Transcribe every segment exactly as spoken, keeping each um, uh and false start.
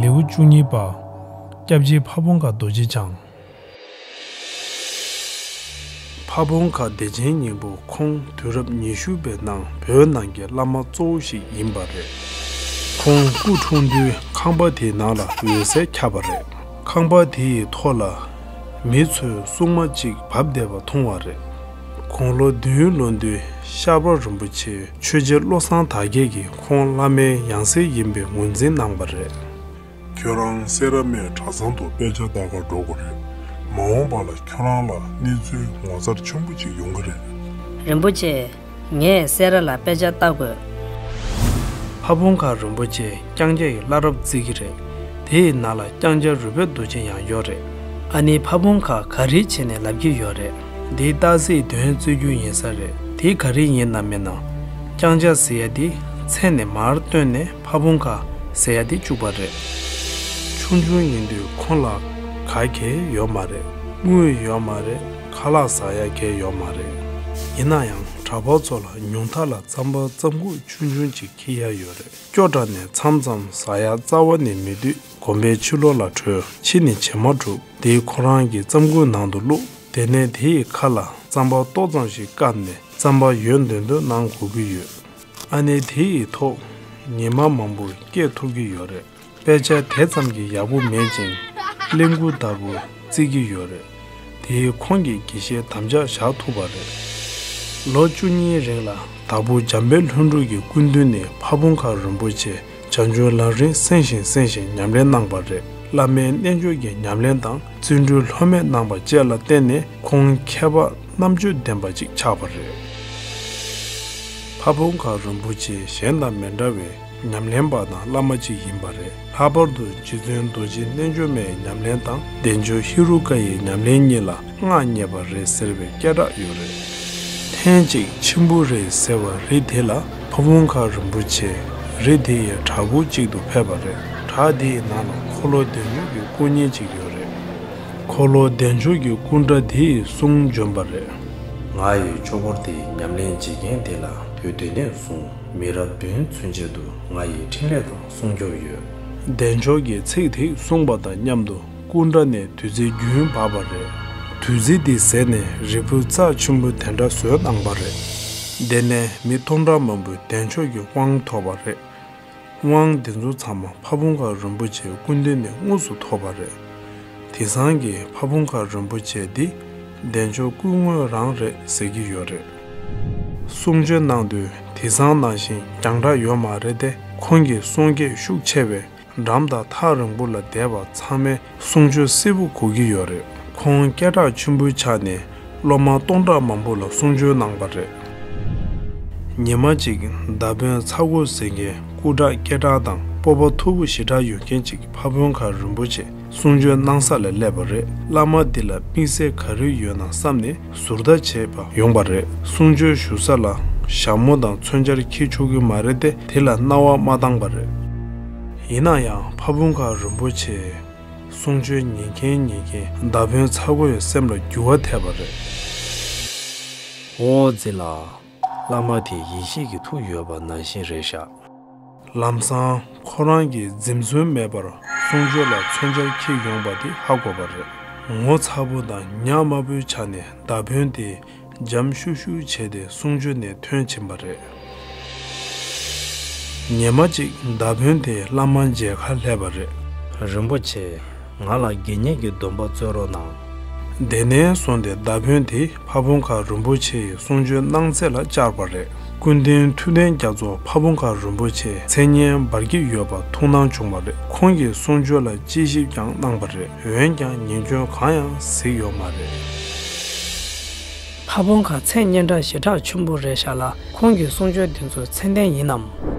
ལེའུ་བཅུ་གཉིས་པ། སྐྱབས་རྗེ་ཕ་བོང་ཁ་རྡོ་རྗེ་འཆང་། ཕ་བོང་ཁ་བདེ་ཆེན་སྙིང་པོ་ཁོང་དུས་རབས་ཉི་ཤུ་པའི་ནང་བོད་ནང་གི་བླ་མ་གཙོ་བོ་ཞིག་ཡིན་པ་རེད། ཁོང་སྐུ་འཁྲུངས་དུས་ཁང་པ་དེའི་ནང་ལ་འོད་ཟེར་ཁྱབ་པ་རེད། ཁང་པ་དེ་ཡི་ཐོག་ལ་མི་ཚོས་སྲུང་མ་གཅིག་བབས་བསྡད་པ་མཐོང་བ་རེད། དགུང་ལོ་བདུན་ལོན་དུས་ཤར་པ་རིན་པོ་ཆེ་ཆོས་རྗེ་བློ་བཟང་དར་རྒྱས་ཀྱིས་ཁོང་བླ་མའི་ཡང་སྲིད་ཡིན་པའི་ངོས་འཛིན་གནང་བ་རེད། ཁྱོད་རང་སེ་ར་སྨད་གྲྭ་ཚང་དུ་དཔེ་ཆ་ལྟ་གར་འགྲོ་དགོས་རེད། མ་འོངས་པ་ལ་ཁྱོད་རང་ལ་གནས་ཚུལ་ངོ་མཚར་ཆེན་པོ་ཅིག་ཡོང་གི་རེད། རིན་པོ་ཆེ། ངས་སེ་ར་ལ་དཔེ་ཆ་ལྟ་དགོས། ཕ་བོང་ཁ་རིན་པོ་ཆེ་ལྕང་སྐྱ་ཡི་བླ་རབས་བརྩི་གི་རེད། དེ་ཡི་ནང་ལ་ལྕང་སྐྱ་རོལ་པའི་རྡོ་རྗེ་ཡང་ཡོད་རེད། ཨ་ནི་ཕ་བོང་ཁ་ག་རེ་བྱས་ནས་ལབ་ཀྱི་ཡོད་རེད། འདི་སྟག་གཟིག་དོན་རྩོད་རྒྱུ་ཡིན་ས་རེད། དེ་ག་རེ་ཡིན་ནམ་མིན་ནམ། ལྕང་སྐྱ་ཟེར་ཡ་དེ་མཚན་ནས་མར་བཏོན་ནས་ཕ་བོང་ཁ་ཟེར་ཡ་དེ་བཅུག་པ་རེད། ཆུང་ཆུང་ཡིན་དུས་ཁོང་ལ་ག་གེ་ཡོད་མ་རེད། དངུལ་ཡོད་མ་རེད། ཁ་ལག་ཟ་ཡ་གེ་ཡོད་མ་རེད། ཡིན་ན་ཡང་གྲྭ་པ་ཚོ་ལ་ཉུང་མཐའ་ལ་རྩམ་པ་རྩམ་ཁུག་ཆུང་ཆུང་ཅིག་འཁྱེར་ཡ་ཡོད་རེད། སྐྱོ་དྲགས་ནས་མཚམས་མཚམས་ཟ་ཡ་རྩ་བ་ནས་མེད་དུས་དགོན་པའི་ཕྱི་ལོགས་ལ་བྲོས། ཕྱི་ནས་བྱེ་མ་སྒྲུག་དེ་ཁོ་རང་གི་རྩམ་ཁུག་ནང་དུ་བླུགས། དེ་ནས་དེ་ཡི་ཁ་ལ་རྩམ་པ་ཏོག་ཙམ་ཞིག་བཀབ་ནས་རྩམ་པ་ཡོད་འདོད་འདོད་གནང་དགོས་ཀྱི་ཡོད། ཨ་ནེ་དེ་ཡི་ཐོག་ཉི་མ་མང་པོ་སྐྱེལ་ཐུབ་ཀྱི་ཡོད་རེད། དཔེ་ཆ་དེ་ཙམ་གྱི་ཡག་པོ་མེད་ཅིང་གླེན་ལྐུགས་ལྟ་བུ་བརྩི་གི་ཡོད་རེད། དེས་ཁོང་གི་དགེ་བཤེས་དམ་བཅའ་བཞག་ཐུབ་པ་རེད། ལོ་བཅུ་གཉིས་རིང་ལ་དྭགས་པོ་འཇམ་དཔལ་ལྷུན་གྲུབ་ཀྱི་སྐུ་མདུན་ནས་ཕ་བོང་ཁ་རིན་པོ་ཆེ་བྱང་ཆུབ་ལམ་རིམ་གསན་ཞིང་གསན་ཞིང་ཉམས་ལེན་གནང་བ་རེད། བླ་མའི་རྣལ་འབྱོར་གྱི་ཉམས་ལེན་དང་བརྩོན་འགྲུས་ལྷོད་མེད་གནང་བ་བཅས་ལ་བརྟེན་ནས་ཁོང་མཁས་པ་རྣམ་དཔྱོད་ལྡན་པ་ཅིག་ཆགས་པ་རེད། ཕ་བོང་ཁ་རིན་པོ་ཆེ་གཞན་དང་མི་འདྲ་བའི་ཉམས་ལེན་པ་དང་བླ་མ་ཅིག་ཡིན་པ་རེད། ལྷག་པར་དུ་རྗེ་བཙུན་རྡོ་རྗེ་རྣལ་འབྱོར་མའི་ཉམས་ལེན་དང་བདེ་མཆོག་ཧེ་རུ་ཀ་ཡི་ཉམས་ལེན་གཉིས་ལ་མངའ་བརྙེས་པ་རེད་ཟེར་བའི་སྐད་གྲགས་ཡོད་རེད། ཐེངས་གཅིག་མཆིམས་ཕུ་རི་ཟེར་བ་རི་དེ་ལ་ཕ་བོང་ཁ་རིན་པོ་ཆེ་རི་དེ་ཡི་བྲག་ཕུག་ཅིག་ཏུ་ཕེབས་པ་རེད། བྲག་དེའི་ནང་ལ་འཁོར་ལོ་བདེ་མཆོག་གི་སྐུ་བརྙན་ཅིག་ཡོད་རེད། འཁོར་ལོ་བདེ་མཆོག་གི་སྐུ་འདྲ་དེ་ཡིས་གསུང་བྱོན་པ་རེད། ང་ཡི་ཆོས་སྐོར་དེའི་ཉམས་ལེན་བྱེད་མཁན་དེ་ལ་དུས་དེ་ནས་བཟུང་མི་རབས་བདུན་ཚུན་ཆད་དུ་ང་ཡི་འཕྲིན་ལས་དང་སྲུང་སྐྱོབ་ཡོད། བདེ་མཆོག་གིས་ཚིག་དེ་གསུངས་པ་དང་མཉམ་དུ་སྐུ་འདྲ་ནས་བདུད་རྩི་རྒྱུན་བབས་པ་རེད། བདུད་རྩི་དེ་ཟད་ནས་རིལ་བུ་རྩ་ཆེན་པོ་དེ་འདྲ་བཟོས་གནང་བ་རེད། དེ་ནས་མི་སྟོང་ཕྲག་མང་པོས་བདེ་མཆོག་གི་དབང་ཐོབ་པ་རེད། དབང་དེ་ཚོ་ཚང་མ་ཕ་བོང་ཁ་རིན་པོ་ཆེའི་སྐུ་མདུན་ནས་དངོས་སུ་ཐོབ་པ་རེད། དེང་སང་གི་ཕ་བོང་ཁ་རིན་པོ་ཆེ་འདི་བདེ་མཆོག་སྐུ་དངོས་རང་རེད་ཟེར་གྱི་ཡོད་རེད། གསུང་ཆོས་གནང་དུས་དེང་སང་ནང་བཞིན་རྒྱང་བསྒྲགས་ཡོད་མ་རེད་དེ། ཁོང་གི་གསུང་སྐད་ཤུགས་ཆེ་བས་འགྲམ་དང་ཐག་རིང་པོ་ལ་བསྡད་པ་ཚང་མས་གསུང་ཆོས་གསལ་པོ་གོ་གི་ཡོད་རེད། ཁོང་སྐད་གྲགས་ཆེན་པོའི་ཆ་ནས་སློབ་མ་སྟོང་ཕྲག་མང་པོ་ལ་གསུང་ཆོས་གནང་བ་རེད། ཉི་མ་གཅིག་མདའ་དཔོན་ཚ་གོ་ཟེར་མཁན་སྐུ་དྲག་སྐད་གྲགས་དང་སྤོབས་པ་མཐོ་པོ་ཞེ་དྲག་ཡོད་མཁན་ཅིག་ཕ་བོང་ཁ་རིན་པོ་ཆེ་གསུང་ཆོས་གནང་ས་ལ་སླེབས་པ་རེད། བླ་མ་འདི་ལ་དམིགས་བསལ་ག་རེ་ཡོད་ན་བསམ་ནས་ཟུར་ལྟ་བྱེད་པ་ཡོང་པ་རེད། གསུང་ཆོས་ཞུ་ས་ལ་ཞྭ་མོ་དང་མཚོན་ཆ་འཁྱེར་ཆོག་གི་མ་རེད་དེ། དེ་ལ་རྣ་བ་མ་བཏང་པ་རེད། ཡིན་ན་ཡང་ཕ་བོང་ཁ་རིན་པོ་ཆེ་གསུང་ཆོས་ཉན་མཁན་ཉན་མཁན་མདའ་དཔོན་ཚ་གོ་ཡི་སེམས་ལ་འགྱུར་བ་ཐེབས་པ་རེད། ཨོ་ཙི་ལ། བླ་མ་དེ་ཡེ་ཤེས་ཀྱི་ཐུགས་ཡོད་པ་ནང་བཞིན་རེད་ཤག་ལམ་སང་ཁོ་རང་གིས་འཛེམ་ཟོན་མེད་པར་གསུང་ཆོས་ལ་མཚོན་ཆ་འཁྱེར་ཡོང་བ་དེ་ཧ་གོ་བ་རེད། ངོ་ཚ་པོ་དང་ཉག་དམར་པོའི་ཆ་ནས་མདའ་དཔོན་དེ་འཇམ་ཤུག་ཤུག་བྱས་ཏེ་གསུང་ཆོས་ནས་ཐོན་ཕྱིན་པ་རེད། ཉི་མ་གཅིག་མདའ་དཔོན་དེ་བླ་མ་མཇལ་ཁར་སླེབས་པ་རེད། རིན་པོ་ཆེ། ང་ལ་དགེ་བསྙེན་གྱི་སྡོམ་པ་སྩོལ་རོགས་གནང་། དེ་ནས་བཟུང་སྟེ་མདའ་དཔོན་དེ་ཕ་བོང་ཁ་རིན་པོ་ཆེ་ཡི་གསུང་ཆོས་གནང་ཚད་ལ་བཅར་བ་རེད། ཀུན་མཁྱེན་ཐུབ་བསྟན་རྒྱ་མཚོ་ཕ་བོང་ཁ་རིན་པོ་ཆེའི་མཚན་སྙན་འབར་གྱི་ཡོད་པ་ཐུགས་སྣང་བྱུང་བ་རེད། ཁོང་གིས་གསུང་ཆོས་ལ་དཔྱད་ཞིབ་ཀྱང་གནང་བ་རེད། འོན་ཀྱང་ཉེས་སྐྱོན་གང་ཡང་གཟིགས་ཡོད་མ་རེད། ཕ་བོང་ཁ་མཚན་སྙན་གྲགས་ཞེ་དྲག་ཆེན་པོ་རེད་ཤག་ལ། ཁོང་གི་གསུང་ཆོས་འདི་ཚོ་མཚན་ལྡན་ཡིན་ནམ།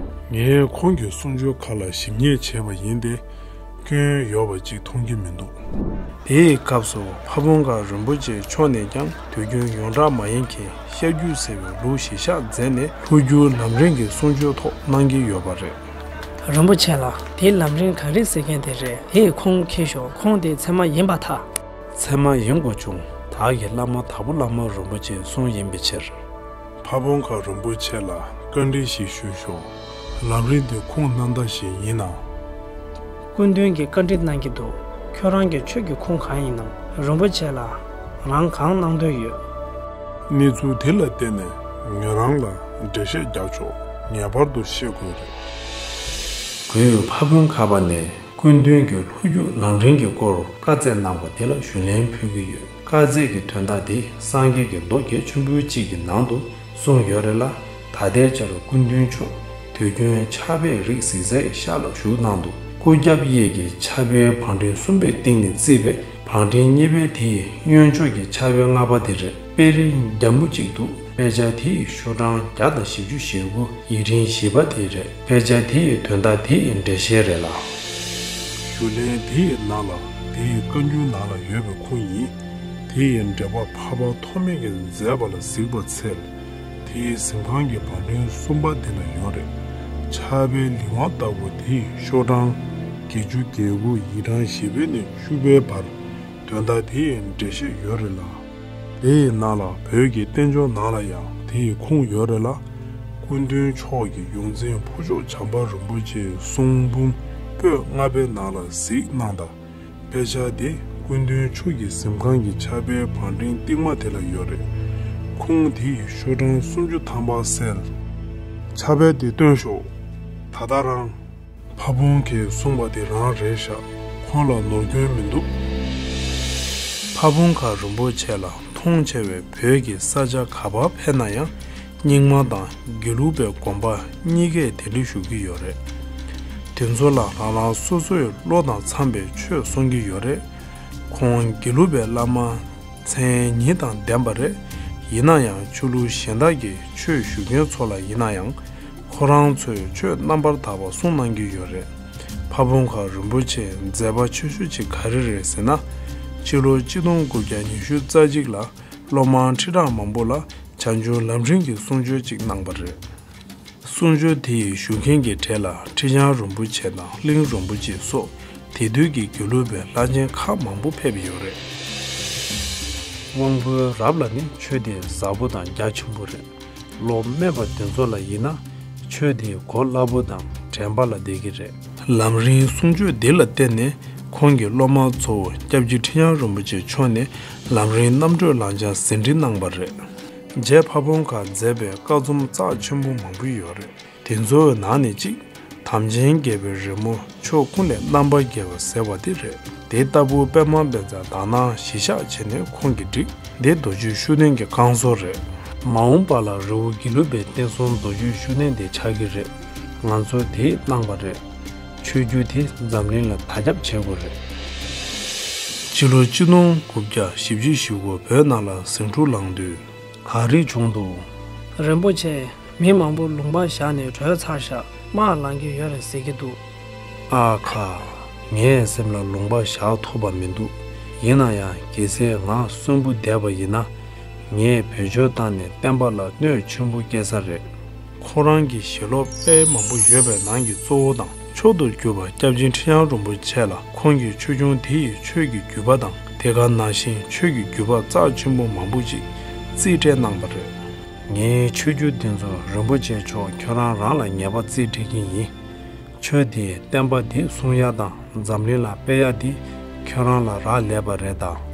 ངས་ཁོང་གི་གསུང་ཆོས་ཁག་ལ་ཞིབ་གཉེར་བྱས་པ་ཡིན་ཏེ། སྐྱོན་ཡོད་པ་ཅིག་མཐོང་གི་མི་འདུག་དེའི་སྐབས་སུ་ཕ་བོང་ཁ་རིན་པོ་ཆེ་མཆོག་ནས་ཀྱང་དུས་རྒྱུན་ཡོངས་གྲགས་མ་ཡིན་མཁན་བཤད་རྒྱུད་ཟེར་བའི་ལུགས་གཞི་བཞག་མཛད་ནས་ལྷོ་རྒྱུད་ལམ་རིམ་གྱི་གསུང་ཆོས་ཐོག་གནང་གི་ཡོད་པ་རེད། རིན་པོ་ཆེ་ལགས། དེ་ལམ་རིམ་ག་རེ་ཟེར་མཁན་དེ་རེད། དེ་ཁོང་མཁྱེན་ཤོག་ཁོང་དེ་ཚད་མ་ཡིན་པར་ཐལ། ཚད་མ་ཡིན་དགོས་བྱུང་། བདག་གི་བླ་མ་དྭགས་པོ་བླ་མ་རིན་པོ་ཆེའི་གསུང་ཡིན་པའི་ཕྱིར། ཕ་བོང་ཁ་རིན་པོ་ཆེ་ལ་བཀའ་འདྲི་ཞིག་ཞུ་ཤོག་ལམ་རིམ་དེ་ཁུངས་རྣམ་དག་ཞིག་ཡིན་ནམ། སྐུ་མདུན་གྱིས་བཀའ་འདྲི་གནང་གི་འདུག་ཁྱོད་རང་གི་ཆོས་ཀྱི་ཁུངས་གང་ཡིན་ནམ། རིན་པོ་ཆེ་ལགས། རང་གང་གནང་འདོད་ཡོད། གནས་ཚུལ་དེ་ལ་བརྟེན་ནས་ངེད་རང་ལ་འགྲེལ་བཤད་རྒྱག་ཆོག་ངེས་པར་དུ་ཤེས་དགོས་རེད། གུས་ཕ་བོང་ཁ་པ་ནས་སྐུ་མདུན་གྱི་ལྷོ་རྒྱུད་ལམ་རིམ་གྱི་སྐོར་བཀའ་སྩལ་གནང་བ་དེ་ལ་ཞུ་ལན་ཕུལ་གྱི་ཡོད། བཀའ་སྩལ་གྱི་དོན་དག་དེ་སངས་རྒྱས་ཀྱི་མདོ་གལ་ཆེན་པོ་གཅིག་གི་ནང་དུ་གསུངས་ཡོད་རེད་ལ། ད་ལྟའི་ཆར་སྐུ་མདུན་མཆོག་དུས་རྒྱུན་ཕྱག་དཔེ་རིགས་གཟིགས་སའི་ཤག་ལ་བཞུགས་གནང་འདུག་སྐུ་རྒྱབ་གཡས་ཀྱི་ཕྱག་དཔེའི་བང་ཕྲེང་གསུམ་པའི་སྟེང་ནས་བརྩིས་པའི་བང་ཕྲེང་གཉིས་པའི་དེ་ཡི་གཡོན་ཕྱོགས་ཀྱི་ཕྱག་དཔེ་ལྔ་པ་དེ་རེད། དཔེ་རིང་རྒྱ་མོ་གཅིག་འདུག་དཔེ་ཆ་དེ་ཡི་ཤོག་གྲངས་བརྒྱ་དང་བཞི་བཅུ་ཞེ་དགུ་ཡིག་ཕྲེང་བཞི་པ་དེ་རེད། དཔེ་ཆ་དེ་ཡི་དོན་དག་དེ་ཡི་འགྲེལ་བཤད་རེད་ལ། ཞུ་ལན་དེ་ཡི་ནང་ལ་དེ་ཡི་བཀའ་འགྱུར་ནང་ལ་ཡོད་པའི་ཁུངས་ཡིན། དེ་ཡི་འགྲེལ་པ་འཕགས་པ་ཐོགས་མེད་ཀྱིས་མཛད་པ་ལ་གཟིགས་པར་འཚལ། དེའི་གཟིམ་ཁང་གི་བང་ཕྲེང་གསུམ་པ་དེ་ལ་ཡོད་རེད། ཕྱག་དཔེ་ལི་ཝང་ལྟ་བུ་དེའི་ཤོག་གྲངས་བརྒྱད་ཅུ་གྱ་དགུ་ཡིག་ཕྲེང་བཞི་པའི་ནས་བཅུ་པའི་བར་དོན་དག་དེའི་འགྲེལ་བཤད་ཡོད་རེད་ལ། དེའི་ནང་ལ་བོད་ཀྱི་བསྟན་འབྱུང་ནང་ལ་ཡང་དེའི་ཁུངས་ཡོད་རེད་ལ། སྐུ་མདུན་མཆོག་གི་ཡོངས་འཛིན་ཕུར་ལྕོག་བྱམས་པ་རིན་པོ་ཆེའི་གསུང་འབུམ་པོད་ལྔ་པའི་ནང་ལ་གཟིགས་གནང་དང་། དཔེ་ཆ་དེ་སྐུ་མདུན་མཆོག་གི་གཟིམ་ཁང་གི་ཕྱག་དཔེའི་བང་ཕྲེང་སྟེང་མ་དེ་ལ་ཡོད་རེད། ཁུངས་དེ་ཡི་ཤོག་གྲངས་སུམ་ཅུ་ཐམ་པ་གསལ། ཕྱག་དཔེ་དེ་སྟོན་ཤོག་ད་ལྟ་རང་། ཕ་བོང་ཁས་གསུངས་པ་དེ་རང་རེད་ཤག་ཁོང་ལ་ནོར་སྐྱོན་མི་འདུག་ཕ་བོང་ཁ་རིན་པོ་ཆེ་ལ་མཐོང་ཆེ་བའི་བོད་ཀྱི་ས་ཆ་ག་པར་ཕེབས་ན་ཡང་། རྙིང་མ་དང་དགེ་ལུགས་པའི་དགོན་པ་གཉིས་ཀས་དེ་འདྲ་ཞུ་གི་ཡོད་རེད། དེ་ཚོ་ལ་རང་རང་སོ་སོའི་བློ་དང་འཚམ་པའི་ཆོས་གསུང་གི་ཡོད་རེད། ཁོང་དགེ་ལུགས་པའི་བླ་མ་མཚན་ཉིད་དང་ལྡན་པ་རེད། ཡིན་ན་ཡང་ཆོས་ལུགས་གཞན་དག་གི་ཆོས་ཞུ་མཁན་ཚོ་ལ་ཡིན་ན་ཡང་། ཁོ་རང་ཚོས་ཆོས་རྣམ་པར་དག་པ་གསུང་གནང་གི་ཡོད་རེད། ཕ་བོང་ཁ་རིན་པོ་ཆེའི་མཛད་པ་ཆེ་ཤོས་ཅིག་ག་རེ་རེད་ཟེར་ན། སྤྱི་ལོ་གཅིག་སྟོང་དགུ་བརྒྱ་ཉི་ཤུ་རྩ་གཅིག་ལ་སློབ་མ་ཁྲི་ཕྲག་མང་པོ་ལ་བྱང་ཆུབ་ལམ་རིམ་གྱི་གསུང་ཆོས་ཅིག་གནང་བ་རེད། གསུང་ཆོས་དེ་ཡི་ཞུ་མཁན་གྱི་གྲས་ལ་ཁྲི་བྱང་རིན་པོ་ཆེ་དང་གླིང་རིན་པོ་ཆེ་སོགས་དེ་དུས་ཀྱི་དགེ་ལུགས་པའི་བླ་ཆེན་ཁག་མང་པོ་ཕེབས་ཡོད་རེད། དབང་པོའི་རབས་ལ་ནི་ཆོས་དེ་ཟབ་པོ་དང་རྒྱ་ཆེན་པོ་རེད། བློ་དམན་པ་དེ་ཚོ་ལ་ཡིན་ན་ཆོས་དེ་གོ་སླ་པོ་དང་དྲན་པ་ལ་བསྡད་ཀྱི་རེད། ལམ་རིམ་གསུང་ཆོས་འདི་ལ་བརྟེན་ནས་ཁོང་གི་སློབ་མ་གཙོ་བོ་སྐྱབས་རྗེ་ཁྲི་བྱང་རིན་པོ་ཆེ་མཆོག་ནས་ལམ་རིམ་རྣམ་གྲོལ་ལམ་སྦྱང་ཟིན་བྲིས་གནང་བ་རེད། རྗེ་ཕ་བོང་ཁ་མཛད་པའི་བཀའ་རྩོམ་རྩ་ཆེན་པོ་མང་པོ་ཡོད་རེད། དེ་ཚོའི་ནང་ནས་གཅིག་དམ་ཅན་དགྱེས་པའི་རོལ་མོ་ཕྱོགས་ཀུན་ལས་རྣམ་པར་རྒྱལ་བ་ཟེར་བ་དེ་རེད། དེ་ལྟ་བུ་པདྨ་བཛྲ་དག་སྣང་གཞིར་བཞག་བྱས་ནས་ཁོང་གིས་བསྒྲིགས། འདི་རྡོ་རྗེ་ཤུགས་ལྡན་གྱི་བསྐང་གསོ་རེད། མ་འོངས་པ་ལ་རི་བོ་དགེ་ལུགས་པའི་བསྟན་སྲུང་རྡོ་རྗེ་ཤུགས་ལྡན་དེ་ཆགས་ཀྱི་རེད། ང་ཚོ་དེས་གནང་བ་རེད། ཆོས་བརྒྱུད་དེ་འཛམ་གླིང་ལ་དར་ཁྱབ་བྱེད་དགོས་རེད། སྤྱི་ལོ་གཅིག་སྟོང་དགུ་བརྒྱ་བཞི་བཅུ་ཞེ་དགུ་བོད་ནང་ལ་ཟིང་འཁྲུག་ལངས་དུས། ག་རེ་བྱུང་འདུག་རིན་པོ་ཆེ། མི་མང་པོ་ལུང་པ་བཞག་ནས་བྲོས་ཚར་ཤག་དམག་ལངས་ཀྱི་ཡོད་རེད་ཟེར་གྱི་འདུག་ཨ་ཁ། ངའི་སེམས་ལ་ལུང་པ་བཞག་ཐུབ་པ་མི་འདུག་ཡིན་ན་ཡང་གལ་སྲིད་ང་གསོན་པོ་བསྡད་པ་ཡིན་ན། ངས་བེད་སྤྱོད་བཏང་ནས་བསྟན་པ་ལ་གནོད་ཆེན་པོ་སྐྱེལ་ས་རེད། ཁོ་རང་གི་ཞལ་སློབ་དཔེ་མང་པོ་ཡོད་པའི་ནང་གི་གཙོ་བོ་དང་མཆོག་ཏུ་གྱུར་པ་སྐྱབས་རྗེ་ཁྲི་བྱང་རིན་པོ་ཆེ་ལ་ཁོང་གི་ཆོས་འབྱུང་དེ་ཡི་ཆོས་ཀྱི་བརྒྱུད་པ་དང་དེ་ག་ནང་བཞིན་ཆོས་ཀྱི་བརྒྱུད་པ་རྩ་ཆེན་པོ་མང་པོ་ཅིག་རྩིས་སྤྲད་གནང་བ་རེད། ངའི་ཆོས་བརྒྱུད་འདི་ཚོ་རིན་པོ་ཆེ་མཆོག་ཁྱོད་རང་རང་ལ་ངེས་པ་རྩིས་སྤྲད་ཀྱི་ཡིན། ཆོས་དེའི་བསྟན་པ་འདི་སྲུང་ཡ་དང་འཛམ་གླིང་ལ་སྤེལ་ཡ་འདི་ཁྱོད་རང་ལ་རག་ལས་པ་རེད་དཱ།